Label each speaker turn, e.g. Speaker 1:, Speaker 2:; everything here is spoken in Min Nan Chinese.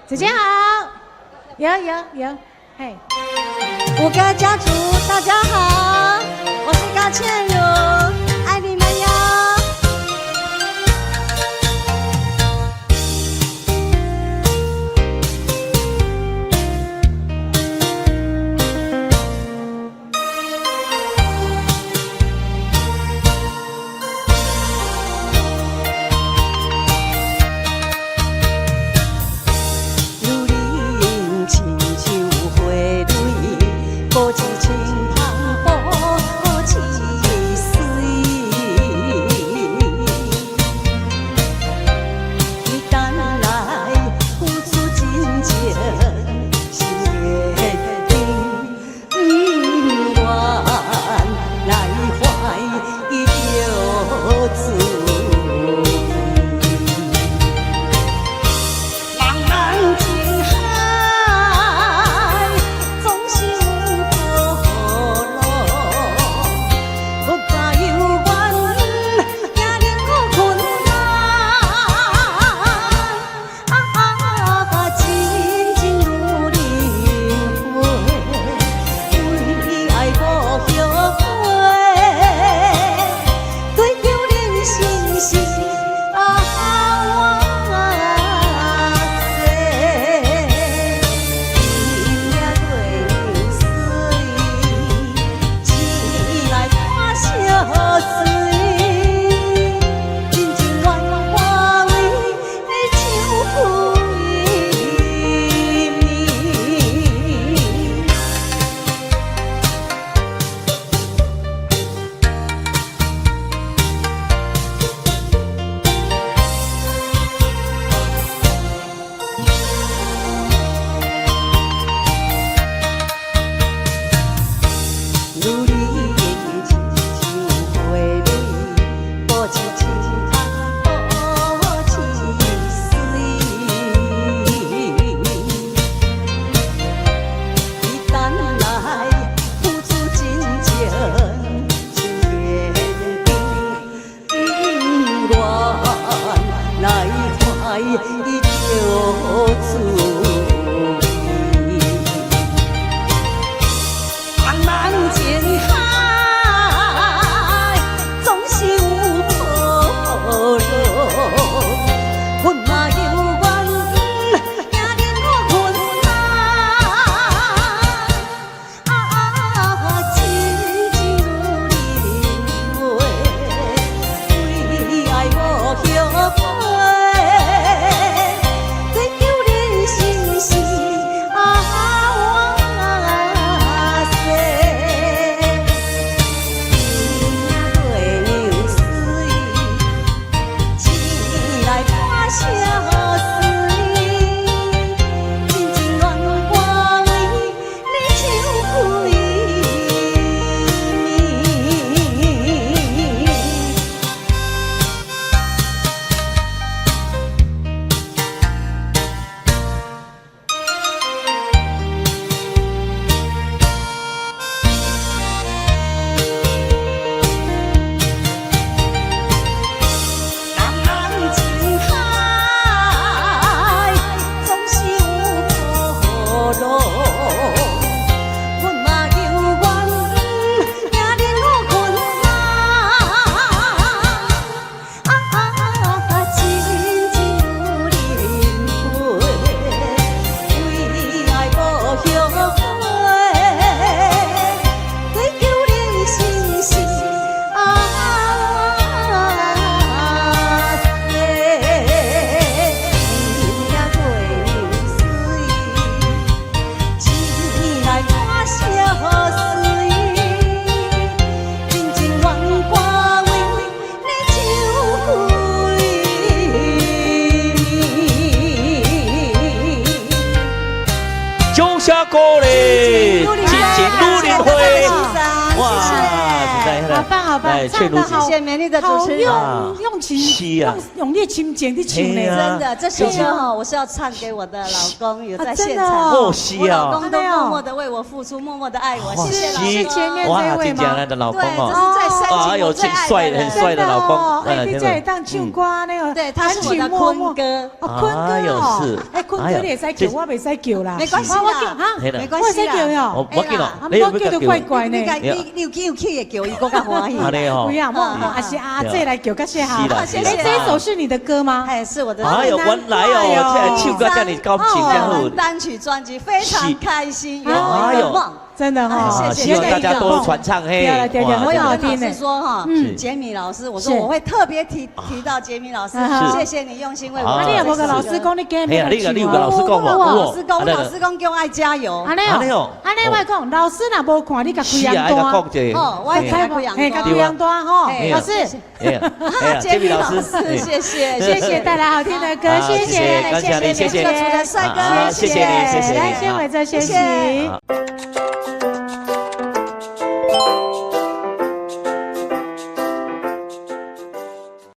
Speaker 1: 姐姐好，有有有，嘿。
Speaker 2: 五個家族，大家好，我是高倩如，愛你們喲。女人親像花蕊，無一穿芳布，無一水。伊等來付出真情，心堅定，不願來懷疑著自己。茫茫情海，總是有波浪。阮嘛猶原迎忍困難，啊，真情如輪迴，為愛無後悔，追求人生是啊哇塞，今夜月娘水，醒來看相隨，真情願化為你手開暝。女人親像花蕊，無一穿芳布一水。伊等來付出真情，心堅定，不願來懷疑著自己。茫茫情海，總是有波浪。阮嘛猶原迎忍困難，啊，真情如輪迴，為愛無後悔，追求人生是啊哇塞，今夜月娘水，醒來看相隨，真情願化為你手開暝。茫茫情海，總是有波浪。阮嘛猶原迎忍困難，啊，真情如輪迴，為愛無後悔，追求人生是啊塞，今夜月娘水，醒來看相隨，真情願化為你手開暝。
Speaker 3: 掌聲鼓勵，真情女人花，哇，實在
Speaker 1: 好棒。好棒，
Speaker 3: 來倩茹姐。
Speaker 1: 唱得好，
Speaker 2: 謝謝美麗的主持人。
Speaker 1: 好用用情，
Speaker 3: 是啊，
Speaker 1: 用用你的心情佇唱呢。
Speaker 2: 真的，這首歌哈，我是要唱給我的老公，有在現場。
Speaker 3: 哦，是啊。
Speaker 2: 我老公都默默的為我付出，默默的愛我，謝謝老公。
Speaker 1: 是前面這位嗎？
Speaker 3: 哇，的老公哦。
Speaker 2: 對，這是最深情、
Speaker 3: 哎呦，真帥，很帥的老公。
Speaker 1: 哎，你這會當唱歌呢？
Speaker 2: 對，他是我的坤哥。
Speaker 1: 哦，坤哥哦。哎，坤哥你會使叫，我袂使叫啦。
Speaker 2: 沒關係啦，沒關係
Speaker 1: 啦。
Speaker 3: 我我叫咯，
Speaker 1: 你我叫就怪怪呢。
Speaker 2: 你有叫有氣會叫伊，閣較歡喜。
Speaker 1: 不要，我還是阿姐來叫較適合。
Speaker 2: 謝謝。
Speaker 1: 這首是你的歌嗎？
Speaker 2: 哎，是我的。
Speaker 3: 哎呦，原來哦，這唱歌遮爾感情，這好。
Speaker 2: 單曲專輯非常開心，圓我一個夢。
Speaker 1: 真的哈，
Speaker 3: 希望大家多傳唱嘿。
Speaker 1: 對對對，
Speaker 2: 我有跟老師說哈，傑米老師，我說我會特別提到傑米老師，謝謝你用心為我。
Speaker 1: 你有無共老師講你今日
Speaker 3: 你有共老師講無？
Speaker 2: 老師講，老師講叫我愛加油。
Speaker 1: 按呢哦，按呢我講，老師若無看你共開陽單，
Speaker 2: 哦，我愛開陽
Speaker 1: 嘿，共開陽單吼，老師。
Speaker 2: 傑米老師，謝謝，
Speaker 1: 謝謝帶來好聽的歌，謝謝，
Speaker 3: 謝謝，
Speaker 2: 謝謝主持人帥哥，
Speaker 3: 謝謝你，謝謝你，
Speaker 1: 來先回座休息。